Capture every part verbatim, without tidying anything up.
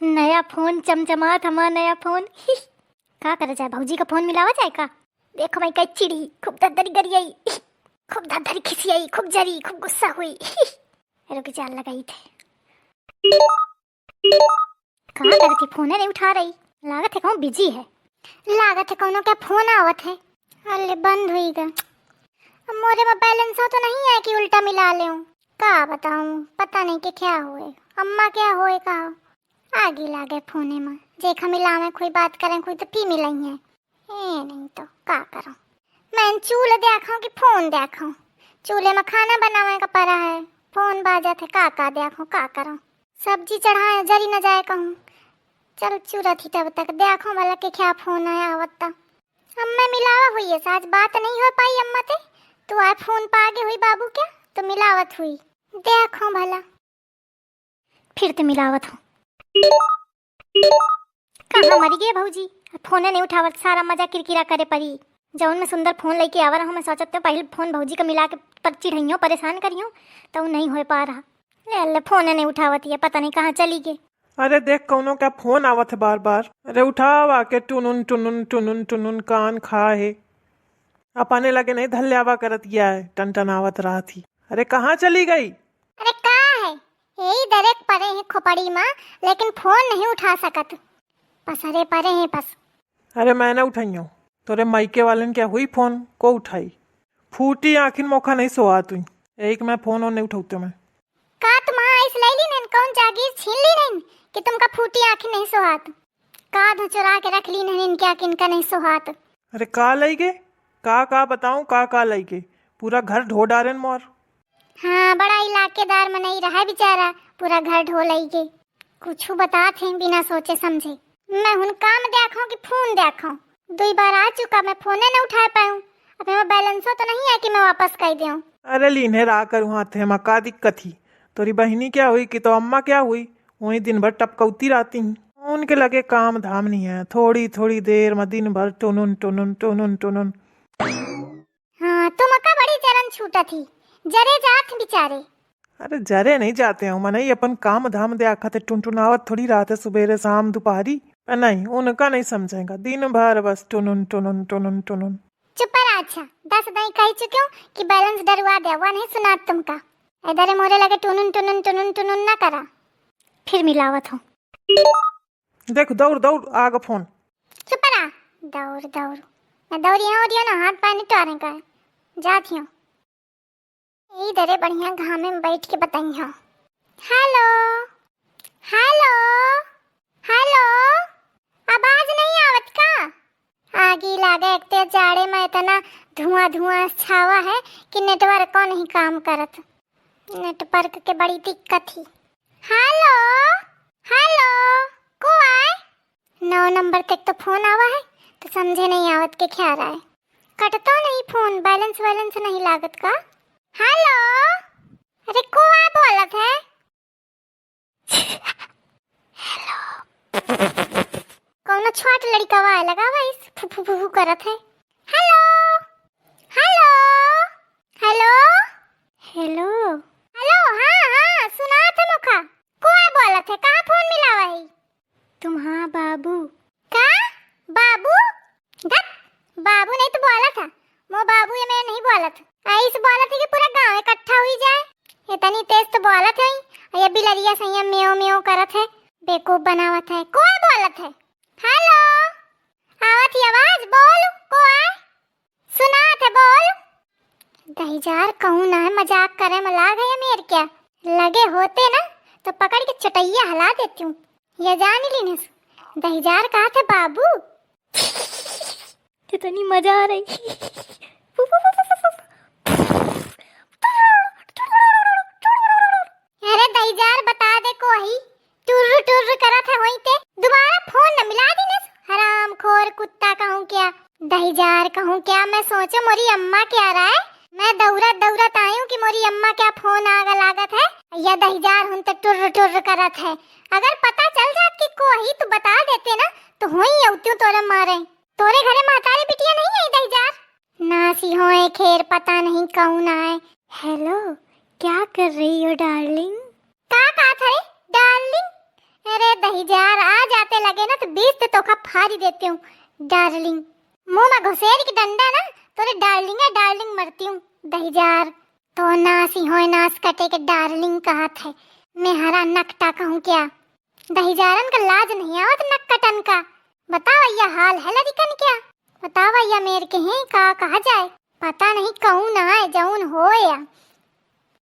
नया फोन चमचमात, हमार नया फोन। का करा जाए, भौजी का फोन मिलावा जाए का? देखो भाई, कई चिड़ी, खूब धरधरी गरियाई, खूब धरधरी खिसियाई, खूब जरी, खूब गुस्सा हुई। रुक जा, लगाई थे। कहाँ करत ही, फोने नहीं उठा रही। लागत है कहूँ बिजी है। लागत है कौनो का फोन आवत है। अरे बंद हुई गा। अब मोरे में बैलेंसो तो नहीं है कि उल्टा मिला लेऊं। का बताऊं, पता नहीं कि क्या होए। अम्मा क्या होए का। आगी लागे फोने में। जेखा मिलावे कोई बात करें कोई तो पी मिलई है। ए नहीं तो का करो। मैं चूल्हे देखो कि फोन देखो। चूल्हे में खाना बनावे का पड़ा है। फोन बाजत है, का का देखो, का करो। सब्जी चढ़ाए जरी न जाए कहूँ। चल चूरत ही तब तक देखो भला के क्या फोन आया आवत ता। अम्मा मिलावा हुई है, आज बात नहीं हो पाई अम्मा ते। तू आए फोन पा आगे हुई बाबू क्या, तो मिलावत हुई। देखो भला। फिर ते मिलावत हो। कहाँ मरी गए भौजी? फोने नहीं उठावत, सारा मजा किरकिरा करे परी। जौन मैं सुंदर फोन लेके आवा रहा हूँ, मैं सोचत हूँ पहले फोन भौजी का मिला के पर चिढ़इयो, परेशान करियो, तो नहीं हो पा रहा। ले, ले, फोने नहीं उठावत, ये पता नहीं कहाँ चली गई। अरे देख, कौनो का फोन आवत है बार बार। अरे उठावा के टुनुन टुनुन टुनुन टुनुन कान खा है। अपने लगे नहीं धल्यावा करत गया है, टन टन आवत रहा थी। अरे कहाँ चली गई? अरे का है, यही दरेक पड़े हैं खोपड़ी में, लेकिन फोन नहीं उठा सकत। पसरे पड़े हैं बस। अरे मैं ना उठाइयो, तोरे मायके वालन क्या हुई फोन को उठाई? फूटी आँखिन मोखा नहीं सोहात हुई, यही कि मैं फोन और नहीं उठाऊते मैं। का तुम हाँ इस लैली नैन कौन जागीर छीन ली नैन कि तुमका फूटी आँखिन नहीं सोहात? का धो चुरा के रख ली नैन इनके आँखिन का नहीं सोहात? अरे का लई गे? का का बताऊं, का का लई गे? पूरा घर ढो डारेन मोर। हाँ, बड़ा इलाकेदार मनई रहा बेचारा, पूरा घर ढो लई गे। कुछ बतात हैं बिना सोचे समझे। मैं हुन काम देखो कि फोन देखो, दुई बार आ चुका, मैं फोने न उठाए पाऊँ। अब मेरे बैलेंसो तो नहीं है कि मैं वापस कर दूँ। अरे लीन्हे रहा करूँ हाथे मा, का दिक्कत ही? तोरी बहिनी क्या हुई कि तो अम्मा क्या हुई, वही दिन भर टपकौती रहती हैं। उनके लगे काम धाम नहीं है, थोड़ी थोड़ी देर में दिन भर टुनुन टुनुन टुनुन टुनुन। हाँ, तुमका बड़ी जलन छूटत ही, जरे जात बेचारे। अरे जरे नहीं जाते हैं, मनई अपन काम धाम देखत है, टुनटुनावत थोड़ी रहत है सुबेरे शाम दुपहरी। पर नहीं, उनका नहीं समझेगा, दिन भर बस टुनुन टुनुन टुनुन टुनुन। चुप रहा, अच्छा, दस दाई कह चुके हो कि बैलेंस डरवा दे, वह नहीं सुनात तुमका। इधर मोरे लगे टुनुन टुनुन टुनुन टुनुन ना करा। फिर मिलावत हो। देख, दौड़ दौड़ आग फोन। चुप रहा, दौड़ दौड़। मैं दौड़ी हो रही हो ना, हाथ पैर नहीं टोरे का। जात ही हो। इधरे बढ़िया घामे में बैठ के बताई हो। हेलो, हेलो, हेलो, आवाज नहीं आवत का? आगी लागे, एक ते जाड़े में इतना धुआं धुआं छावा है कि नेटवर्को नहीं काम करत। नेटवर्क के बड़ी दिक्कत ही। हेलो, हेलो, को आए? नौ नंबर तक तो फोन आवा है, तो समझे नहीं आवत के क्या रहा है। कटतो नहीं फोन, बैलेंस वैलेंस नहीं लागत का? हेलो, अरे को आए बोलत है? हेलो। कौनो छोट लड़िकवा है, लगावा इस फू फू फू फू करत है। हेलो, हेलो, हेलो, हेलो। हेलो, हाँ, हाँ, सुनात है मोखा। कोई बोलत है, कहाँ फोन मिलावा है? तुम हाँ बाबू। का? बाबू? धत, बाबू नहीं तो बोलत है। मो बाबू ये मैं नहीं बोलत। ऐस बोलत है कि पूरा गांव इकट्ठा हुई जाए। इतनी तेज तो बोलत है, और ये बिलरिया सैया म्यों म्यों करत है, बेवकूफ बनावत है। कोई बोलत है? हेलो, आवत ही आवाज, बोल, को आए? सुनात है, बोल। दहिजार कहूँ ना है, मजाक करे में लाग है मेर क्या? लगे होते ना तो पकड़ के चटैया हला देती हूँ। ये जान ली नस, दहिजार कहा थे बाबू। कितनी मजा आ रही। अरे दहिजार बता दे कोही, टुर्र टुर्र करत है होई ते। दोबारा फोन न मिला दीनस, हरामखोर कुत्ता कहूँ क्या, दहिजार कहूँ क्या। मैं सोचो मोरी अम्मा क्या रहा है, मैं दौड़त दौड़त आई हूँ कि मोरी अम्मा क्या फोन आग लागत है, या दहिजार हुन ते टुर्र टुर्र करत है। अगर पता चल जात कि कोही तो बता देते ना, तो होई अउतियों तोरे मारे। तोरे घरे महतारी बिटिया नहीं आई दहिजार? नासी होए, खैर पता नहीं कौन आए। हेलो, क्या कर रही हो डार्लिंग? का कहा था रे डार्लिंग? अरे दहिजार, आ जाते लगे ना तो बीच से तोखा फारी देती हूँ डार्लिंग। मुँह में घुसेर की डंडा ना, तोरे डार्लिंग है डार्लिंग मरती हूँ दहिजार। तो नासी होए नास कटे के डार्लिंग कहत है, मेहरा नकटा कहूँ क्या? दहिजारन का लाज नहीं आवत नक कटन का। बतावा या हाल है लड़िकन क्या? बतावा या मेर के हैं का कहा जाए? पता नहीं कौन आए जौन होए या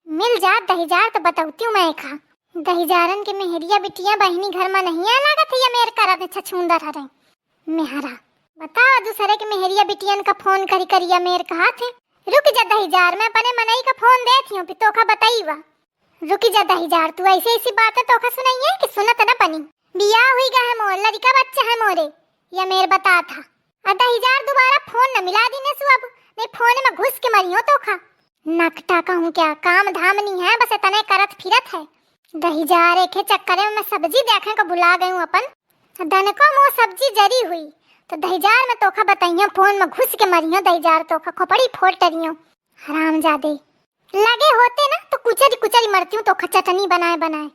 मिल जात दहिजार तो बतौती हूँ मैं एखा। दहिजारन के मेहरिया बिटिया बहिनी घर में नहीं आ लागत है या मेर करत है छछूंदर हरे। मेहरा बतावा दूसरे के मेहरिया बिटियन का फोन करी करिया मेर कहा थे। रुक जा दहिजार, मैं अपने मनई का फोन देत हियो, फिर तोखा बताईवा। रुकी जा दहिजार, तू ऐसी ऐसी बातें तोखा सुनाइए कि सुनत न बनी। बियाह हुई गा है मोर, लड़िका बच्चा है मोरे, या मेर बता था। आ दहिजार दोबारा फोन न मिला दीने सु अब, नहीं फोन में घुस के मरियो तोखा। नकटा कहूँ क्या, काम धाम नहीं है, बस इतने करत फिरत है। दहिजार एखे चक्करे में मैं सब्जी देखे को भुला गई हूँ अपन। दनको मुँह सब्जी जरी हुई, तो दहिजार में तोखा बताइयो, फोन में घुस के मरियो दहिजार, तोखा खोपड़ी फोड़ टरियो। हरामजादे। लगे होते ना तो कुचरी कुचरी मरती हूँ तोखा चटनी बनाए बनाए।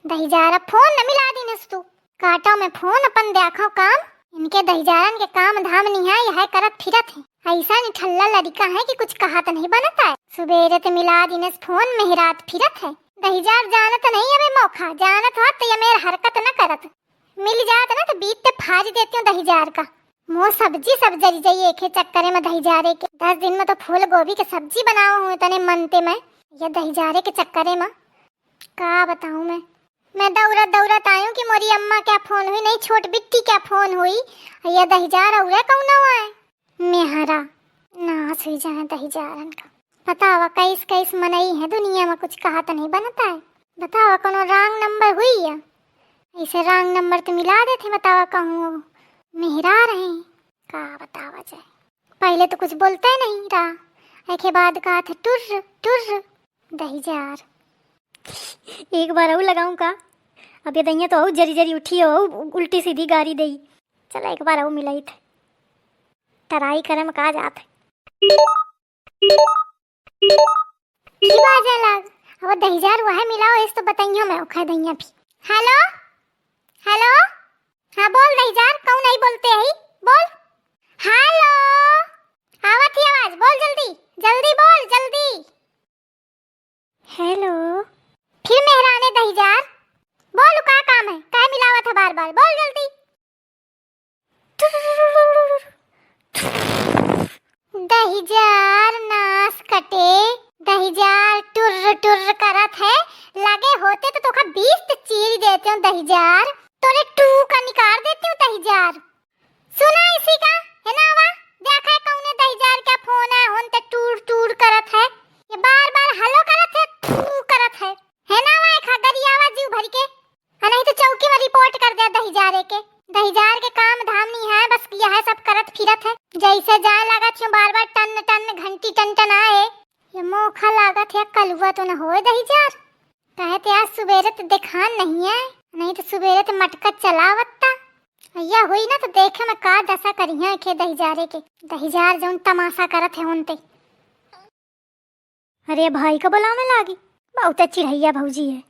दहिजारा फोन न मिला दीनस तू। काटो में फोन अपन देखो काम। इनके दहिजारन के काम धाम निहाय यह करत फिरत है। ऐसा निठल्ला लड़िका है कि कुछ कहा तो नहीं बनता है। सुबेरे ते मिला दीनस फोन में ही रात फिरत है। दहिजार जानत नहीं अबे मोखा, जानत होत तो ये मेर हरकत न करत। मिल जात ना तो बीत ते फाज देती हूँ दहिजार का। मो सब्जी सब जरी जाई एके चक्करे में दहिजारे के। दस दिन में तो फूल गोभी के सब्जी बनाओ हूँ तने मनते में, ये दहिजारे के चक्करे में। का बताऊँ मैं, मैं दौड़त दौड़त आयूँ कि मोरी अम्मा क्या फोन हुई, नहीं छोट बिट्टी क्या फोन हुई, ये दहिजार औरे कौन आए। मेहरा नाश हुई जाए दहिजारन का। बतावा कैस कैस मनई है दुनिया में, कुछ कहा तो नहीं बनता है। बतावा कोनो रॉन्ग नंबर हुई या? ऐसे रॉन्ग नंबर तो मिला देते, बतावा कहूँ अब मेहरा रहे। का बतावा जाए, पहले तो कुछ बोलते नहीं रहा, एके बाद कहा थे टुर्र टुर्र दहिजार। एक बार और लगाऊं का? अब ये दहिया तो और जरी जरी उठी हो, उल्टी सीधी गारी दई। चला एक बार और मिलाई थे, ट्राई करे में का जात है। की बाजे लाग, अब दहिजार वह मिलाओ, इस तो बताइयो मैं ओखा दहिया भी। हेलो, हेलो, हाँ बोल दहिजार, कौन नहीं बोलते है, बोल। हेलो, आवत ही आवाज, बोल जल्दी, जल्दी बोल, जल्दी। हेलो, फिर मेहराने दहिजार, बोल का काम है, काहे मिलावत है बार बार, बोल जल्दी। दहिजार नास कटे, दहिजार टुर्र टुर्र करत है, लगे होते तो तोखा बीस ते चीर देते हो दहिजार, तोरे टू का निकाल देते हो दहिजार। सुना इसी का, है ना वा, देखा है कौने दहिजार क्या फोन है, होन ते टूर टूर करत है, ये बार बार हेलो करत है, थू करत है, है ना वा, एक गरियावा जीव भर के। आ नहीं तो चौकी में रिपोर्ट कर दे दहिजारे के। दहिजार के काम धाम नहीं है, बस यह है सब करत फिरत है। जैसे जाए लागत यूं बार बार टन टन घंटी टन टन आए। ये मोखा लागत है कलुआ तो न होए दहिजार। कहे ते आज सुबेरे तो दिखान नहीं है, नहीं तो सुबेरे तो मटका चलावत ता। या हुई ना तो देखे में का दशा करिया के दहिजारे के। दहिजार जौन तमाशा करत है उनते। अरे भाई का बुलावे लागी, बहुत चिढ़ैया भौजी है।